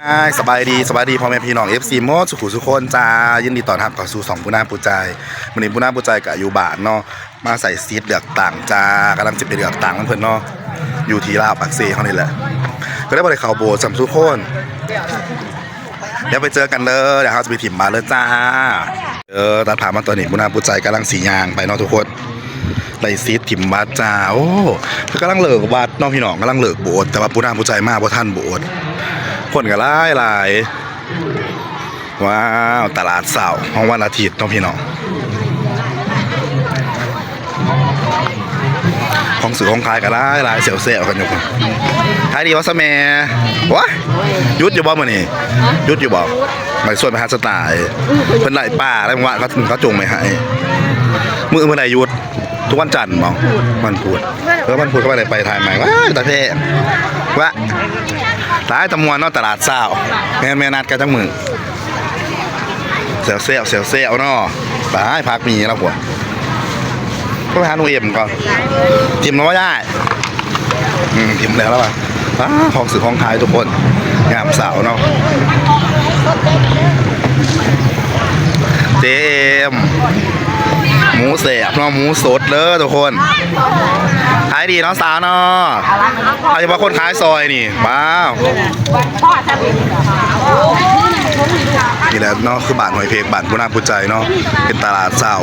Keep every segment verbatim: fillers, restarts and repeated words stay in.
อ้าย สบายดี สบายดีพ่อแม่พี่น้อง เอฟซี หมดสุขุสุคนจ้า ยินดีต้อนรับเข้าสู่ช่องปูนาปูใจ มื้อนี้ปูนาปูใจก็อยู่บ้านเนาะ มาใส่สิทธิ์เลือกตั้งจ้า กำลังสิไปเลือกตั้งนำเพิ่นเนาะ อยู่ที่ลาวปากเซเฮานี่แหละ ก็เลยบ่ได้เข้าโบสถ์ซ้ำซุคน เดี๋ยวไปเจอกันเลย เดี๋ยวเฮาสิไปถิ่มบัตรเลยจ้า เออ ตัดภาพมาตอนนี้ ปูนาปูใจกำลังสิย่างไปเนาะทุกคน ได้สิทธิ์ถิ่มบัตรจ้า โอ้ กำลังเลิกวัดเนาะพี่น้อง กำลังเลิกโบสถ์ แต่ว่าปูนาปูใจมาบ่ทันโบสถ์ คนก็หลายหลาย ว้าว ตลาดเช้าของวันอาทิตย์เนาะพี่น้อง ของซื้อของขายก็หลายหลาย แซวๆกันอยู่ ขายดีบ่ซะแม่ ว้า หยุดอยู่บ่มื้อนี้ หยุดอยู่บ่ ไปชวนไปหาสไตล์ เพิ่นไล่ปลาแล้วว่าเขา เขาจงไปให้ มื้อเพิ่นได้หยุด ทุกวันจันทร์บ่ วันพุธ เออ วันพุธเขาไปได้ไปถ่ายใหม่ ว้า ตาแพง ว้า หลายตะมวนเนาะ ตลาดเช้า แม่น แม่นัดกันจังมื้อ แซวๆ แซวๆ เนาะ ตาย ผักมีแล้วพวก ก็ไปหาลุงเอ็มก่อน ถิ่มแล้วบ่ยาย อืม ถิ่มแล้วแล้วว่ะ อ้า ของซื้อของขายทุกคน ยามเช้าเนาะ เจเอ็ม หมูแซ่บเนาะ หมูสดเด้อทุกคน ขายดีเนาะสาวเนาะ โดยเฉพาะคนขายซอยนี่ ว้าว นี่แหละเนาะ คือบ้านห้วยเพก บ้านปูนาปูใจเนาะ เป็นตลาดเช้า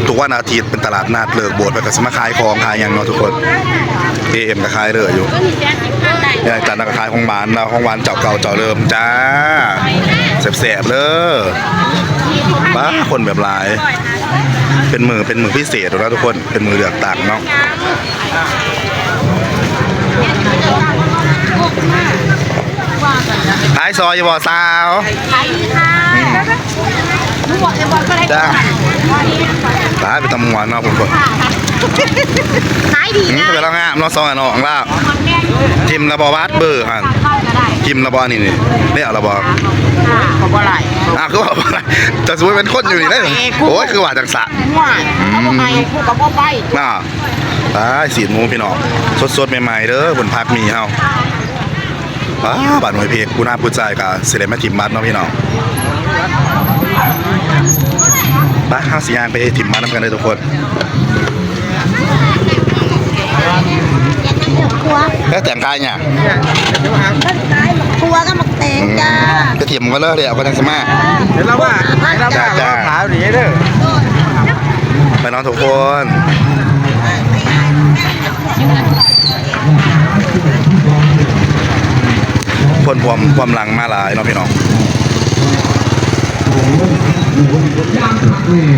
ทุกวันอาทิตย์เป็นตลาดนัด เลิกโบสถ์ไปก็สิมาขายของขายหยังเนาะทุกคน เจเอ็ม ก็ขายเลยอยู่ ยายจันทร์ก็ขายของหวานเนาะ ของหวานเจ้าเก่าเจ้าเดิมจ้า แซ่บๆ เด้อ บ้า คนแบบหลาย เป็นมื้อ เป็นมื้อพิเศษเนาะทุกคน เป็นมื้อเลือกตั้งเนาะ ขายซอยอยู่บ่สาว ขายดีค่ะ อืม หนูบอกเลยบอกก็ได้ จ้า ตาย ไปตำมวนเนาะผมก็ ขายดี อืม นะ ไปแล้วงามเนาะ ซองอันออกแล้ว ทิมระบอบัสเบอร์หั่น ทิมระบอนี่นี่ ได้เอาระบอ เขาบ่ไหล อ่ะ คือว่าบ่ไหล แต่สมมุติเป็นคนอยู่นี่ได้ เอ้ย กู โอ้ย คือว่าจังสะ ห่วย อืม เขาบ่ไป กูก็บ่ไป น่ะ อ้าย สีหมูพี่น้อง สดๆ ใหม่ๆ เด้อ บนผักมีเฮา อ้า บ้านห้วยเพก ปูนาปูใจก็สิได้มาถิ่มบัตรเนาะพี่น้อง ไป เฮาสิย่างไปถิ่มบัตรนำกันเลยทุกคน ครัว แล้วแต่งกายเนี่ย ครัวกับหมากแตงจ้า อืม ไปถิ่มกันเลย เดี๋ยวเอาไปทางสมา เดี๋ยวเราว่า เดี๋ยวเราว่า จ้า ขาวดีเด้อ ไปเนาะทุกคน คนพร้อม พร้อมหลังมาหลายเนาะพี่น้อง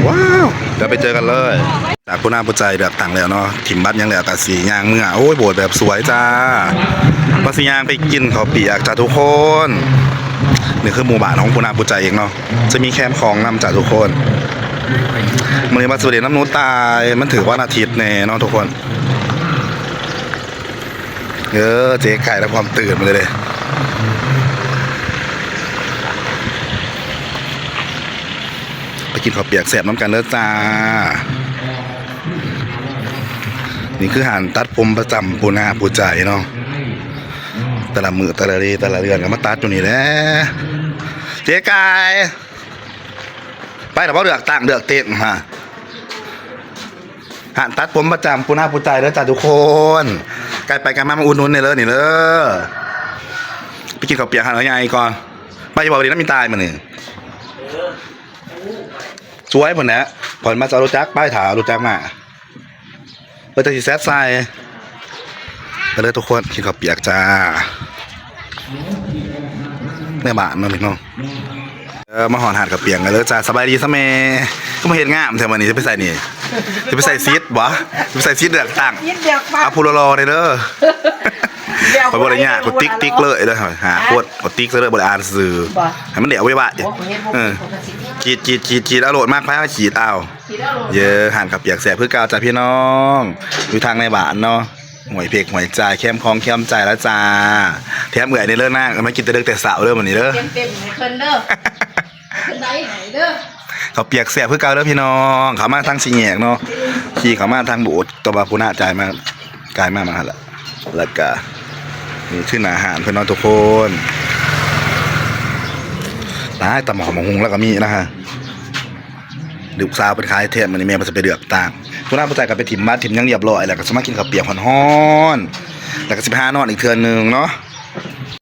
ว้าว เดี๋ยวไปเจอกันเลย จากปูนาปูใจเลือกตั้งแล้วเนาะ ถิ่มบัตรหยังแล้วก็สิย่างเมือ โอ้ย โบสถ์แบบสวยจ้า ว่าสิย่างไปกินข้าวเปียกจ้าทุกคน นี่คือหมู่บ้านของปูนาปูใจเองเนาะ จะมีแคมป์ของนำจ้าทุกคน มื้อนี้ว่าสิไปเล่นนำหนูตาย มันถือวันอาทิตย์แน่เนาะทุกคน เออ เจ๊ไก่แล้วความตื่นมาเลยเด้ ไปกินข้าวเปียกแซ่บนำกันเด้อจ้า นี่คือร้านตัดผมประจำปูนาปูใจเนาะ แต่ละมื้อแต่ละเดือนแต่ละเดือนก็มาตัดอยู่นี่แหละ เจ๊ไก่ ไปแล้วบ่เลือกตั้งเลือกเต็นท์ฮะ ร้านตัดผมประจำปูนาปูใจเด้อจ้าทุกคน ไกลไปไกลมามาอุดหนุนได้เลยนี่เด้อ ไปกินข้าวเปียกร้านใหญ่ก่อน ไปบ่ดีนะมีตายมื้อนี้ สวยพุ่นแหละ ผ่อนมาจะเอารถจักรไป ถ่าเอารถจักรมา เออ แต่สิแซดใส่ ไปเลยทุกคน กินข้าวเปียกจ้า ในบ้านเนาะพี่น้อง เออ มาฮอดหาดกะเปียงกันเลยจ้า สบายดีซะแม่ ก็มาเฮ็ดงามแท้มื้อนี้ จะไปใส่นี่ จะไปใส่สิทธิ์บ่ จะไปใส่สิทธิ์เลือกตั้ง สิทธิ์เลือกตั้ง เอาผู้หล่อๆ เด้อ เดี๋ยว ข้อยบ่ได้ยาก ข้อยติ๊กๆ เลยเด้อ หาโคตร ข้อยติ๊กซะเลย บ่ได้อ่านซื่อ บ่ ให้มันเดี๋ยวไวๆ โอ้ ข้อยเฮ็ดบ่ เออ เป็นปกติ ขีด ขีด ขีด ขีด เอาโลด มากไผเอาขีดเอา เยอะ ร้านข้าวเปียกแซ่บคือเก่าจ้ะพี่น้อง อยู่ทางในบ้านเนาะ ห้วยเพกห้วยจ่าย แคมป์ของแคมป์จ่ายแล้วจ้า แถมเอื้อยในเด้อนาง มากินแต่เด็กแต่เช้าเด้อมื้อนี้เด้อ เต็มๆ ให้เพิ่นเด้อ เพิ่นได้ให้เด้อ ข้าวเปียกแซ่บคือเก่าเด้อพี่น้อง เข้ามาทางสี่แยกเนาะ ขี่เข้ามาทางโบสถ์ แต่ว่าปูนาจ่ายมา กายมา มาหั่นละ แล้วก็ นี่คือหน้าร้านเพิ่นเนาะทุกคน ตาย ตำบักหุ่งแล้วก็มีนะฮะ ลูกสาวเพิ่นขายแทน มื้อนี้แม่เพิ่นสิไปเลือกตั้ง ผู้นั้นผู้ชายก็ไปถิ่มบัตรถิ่มหยังเรียบร้อย แล้วก็สิมากินข้าวเปียกฮ้อนๆ แล้วก็สิไปหานอนอีกเทื่อนึงเนาะ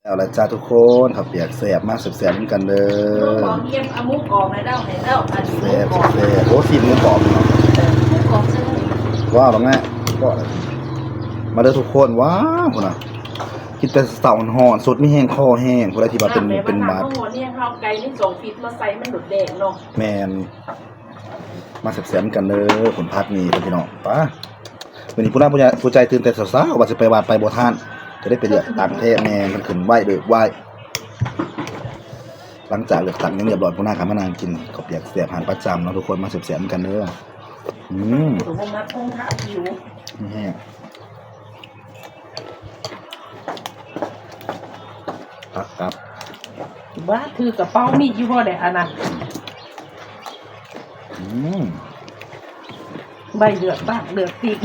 เอาละจ้าทุกคน ข้าวเปียกแซ่บ มาแซ่บๆ นำกันเด้อ หมูกรอบเยี่ยม เอาหมูกรอบให้เล่า ให้เล่า อัน แซ่บ หมูกรอบ แซ่บ โอ้ ซีนหมูกรอบเนาะ เออ หมูกรอบใช่ไหม ว้าว ตรงนั้น ก็ มาเด้อทุกคน ว้าว พุ่นน่ะ กินแต่เช้าฮ้อน สดมีแฮง คอแห้ง ผู้ใดที่ว่าเป็น น้ำแดง เป็นหวัด มาทางโน่นเนี่ย ข้าวไก่นี่ สอง ฟีต มาใส่ มันหลุดแดงเนาะ แม่น มาแซ่บๆ กันเด้อ ผลพักนี่พี่น้อง ไป มื้อนี้ผู้นั้นผู้ใหญ่ ผู้ใจตื่นแต่เช้าๆ ว่าสิไปวัด ไปบ่ทัน จะได้ไปเลือกตั้งแท้ แม่น มันขึ้นไว เลิกไว หลังจากเลือกตั้งหยังเรียบร้อย ผู้นั้นก็มานั่งกินข้าวเปียกแซ่บ อาหารประจำเนาะทุกคน มาแซ่บๆ กันเด้อ อืม ผมว่ามัดต้องทาผิว นี่แฮง ผักกับ บ้า ถือกระเป๋ามีดอยู่บ่ได้อันนั้น อืม ใบเลือกตั้งเลือกติ๊ก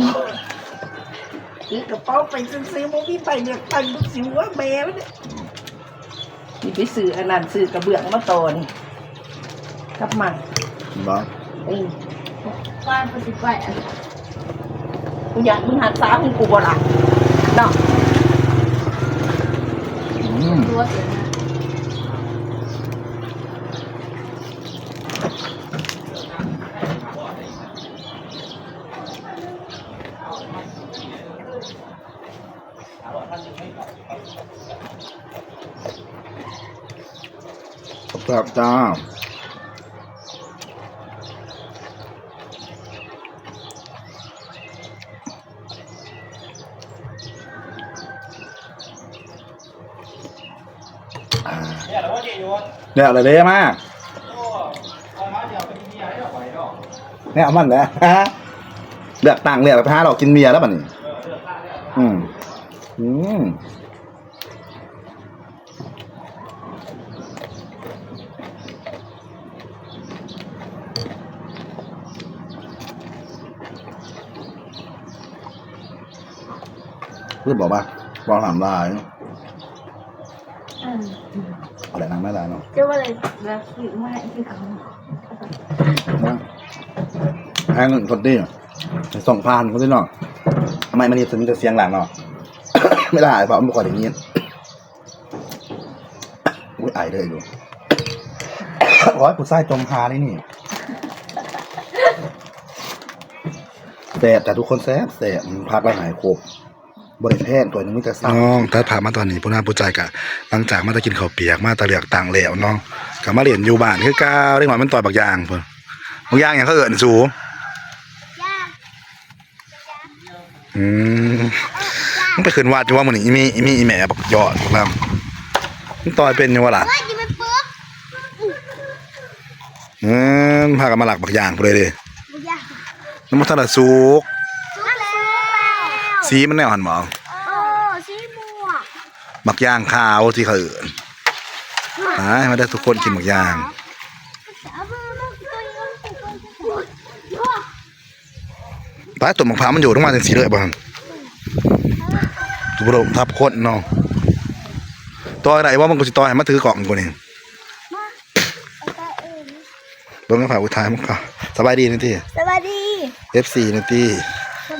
ถือกระเป๋าไปซื่อๆ บ่มีใบเลือกตั้ง ลูกสิหัวแม่มันเนี่ย นี่ไปซื้ออันนั้น ซื้อกระเบื้องมาต่อนี่ กับมัน บ่ เออ บ้านก็สิไปอัน กูอยากมึงหักษามึงกูบ่ล่ะเนาะ อืม ตัวเสียงนะ ครับจ้า อ่า เนี่ยอะไรเด้มา เนี่ยมันแหละ เลือกตั้งแล้ว ไปหาเรากินเบียร์แล้วบัดนี้ อืม อืม เพื่อนบอกว่า บอกถามลาย อืม อะไรนางไม่ลายเนาะ เจ้าว่าอะไร แบบคือไม่คือเขา นะ ให้เงินคนเดียว สองพันคนที่นอก ทำไมมันนี่จะมีแต่เสียงหลังเนาะ ไม่ได้ เพราะมันบ่ค่อยได้ยิน อุ้ย ไอเลยอยู่ ร้อยผู้ชายจมหาเลยนี่ แซ่บ แต่ทุกคนแซ่บ แซ่บ พักแล้วหายครบ บ่ได้แพง ตัวหนึ่งมีแต่สาม น้อง ตัดภาพมาตอนนี้ ผู้นั้นผู้ชายกะ หลังจากมาแต่กินข้าวเปียก มาแต่เลือกตั้งแล้วเนาะ กะมาเล่นอยู่บ้านคือเก่า เด็กน้อยมันต่อยบักยางพุ่น บักยางหยังเขาเอิ้นสู อืม มันไปขึ้นวัดอยู่ว่ามื้อนี้ อีมี อีมีอีแม่บักยอดพวกเรา มันต่อยเป็นอยู่วะล่ะ เฮ้ย จะไปปลุก เออ มันพากันมาลักบักยางพู้นเลยเด้ บักยาง มันบ่ทันได้สุก สุกแล้ว สีมันแนวหั่นบ่ เออ สีม่วง บักยางขาวที่เขาเอิ้น มา มาเด้อทุกคนกินบักยาง เอามา มา มา ไป ต้นมะพร้าวมันอยู่ลงมาจังซี่เลยบ่หั่น ตุบโรมทับคนเนาะ ต่อยได้บ่ มันก็สิต่อยให้มาถือกล่องกูนี่ มา เอาไปเอง เบิ่งให้ฝ่ายผู้ชายมันก็ สบายดีนี่ติ สบายดี เอฟซี นี่ติ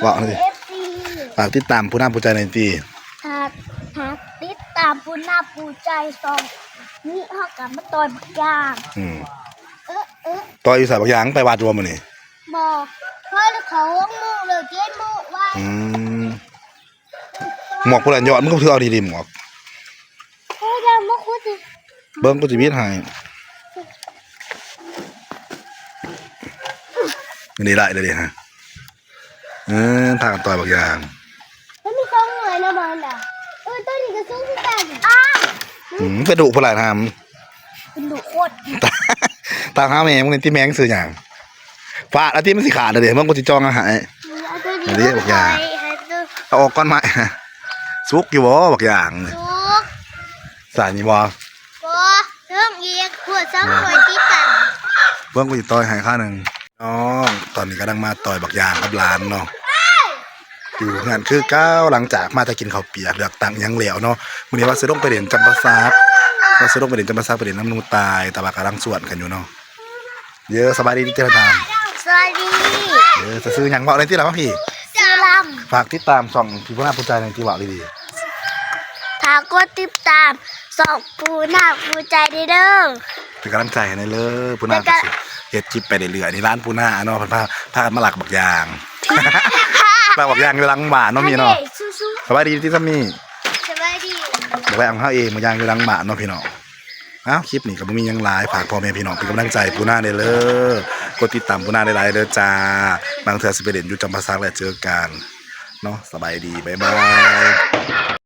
เว้านี่ติ เอฟซี ฝากติดตามผู้นำผู้ใจนี่ติ ฝาก ฝากติดตามผู้นำผู้ใจสอง นี่เฮากลับมาต่อยบักยาง อืม เออ เออ ต่อยอยู่ไสบักยาง ไปวัดอยู่บ่มื้อนี้ บ่ เพราะเขาหกโมงเลย เจ็ดโมงว่า อืม หมวกผู้นั้นยอด มึงก็คือเอาดีๆ หมวก เฮ้ย เดี๋ยวมาคุยสิ เบิ่งกูสิวิดให้ นี่ได้เลยดิฮะ เออ พากันต่อยบักยาง มันมีสองหน่วยนะบอลน่ะ เออ ตัวนี้ก็สูงคือกัน อ้า อืม ไปดุผู้หลายทำ เป็นดุโคตร ตามหาแม่มึงนี่ ที่แม่งซื้อหยัง ฟาดเอาที่มันสิขาดเลยเด้ มึงกูสิจองเอาให้ เอาตัวนี้ อันนี้บักยาง ให้ตัว เอาออกก่อนไหม สุกอยู่บ่บักยาง สุก สายนี่บ่ บ่ เรื่องอีก พวกสองหน่วยติดกัน เบิ่งกูสิต่อยให้ข้างหนึ่ง น้อง ตอนนี้กำลังมาต่อยบักยางกับหลานเนาะ อยู่เฮือนคือเก่า หลังจากมาแต่กินข้าวเปียกเลือกตั้งหยังแล้วเนาะ มื้อนี้ว่าสิลงไปเล่นจำปาสัก ว่าสิลงไปเล่นจำปาสัก ไปเล่นน้ำหนูตาย แต่ว่ากำลังสวนกันอยู่เนาะ เยอะ สบายดีที่ท่าน สวัสดี เออ จะซื้อหยังบอกเลยที่หลังพี่ ซื้อลำ ฝากติดตามช่องพี่ผู้น่าผู้ใจในที่บอกดี ฝากกดติดตามช่องผู้น่าผู้ใจเด้อ เป็นกำลังใจให้ในเลิฟผู้น่า แล้วก็ ก็สิเฮ็ดคลิปไปเรื่อยๆ นี่ร้านผู้น่าเนาะ เพิ่นพา พากันมาหลักบักยาง หลักบักยางอยู่หลังบ้านเนาะมีเนาะ อันนี้สู้ๆ สบายดีที่ซัมมี่ สบายดี บอกว่าเอาเฮาเองบักยางอยู่หลังบ้านเนาะพี่น้อง เอ้า คลิปนี้ก็บ่มีหยังหลาย ฝากพ่อแม่พี่น้องเป็นกำลังใจผู้น่าได้เลย กดติดตามผู้น่าได้หลายๆเด้อจ้า บางเทื่อสิไปเล่นอยู่จำปาสัก แล้วเจอกันเนาะ สบายดี บ๊ายบาย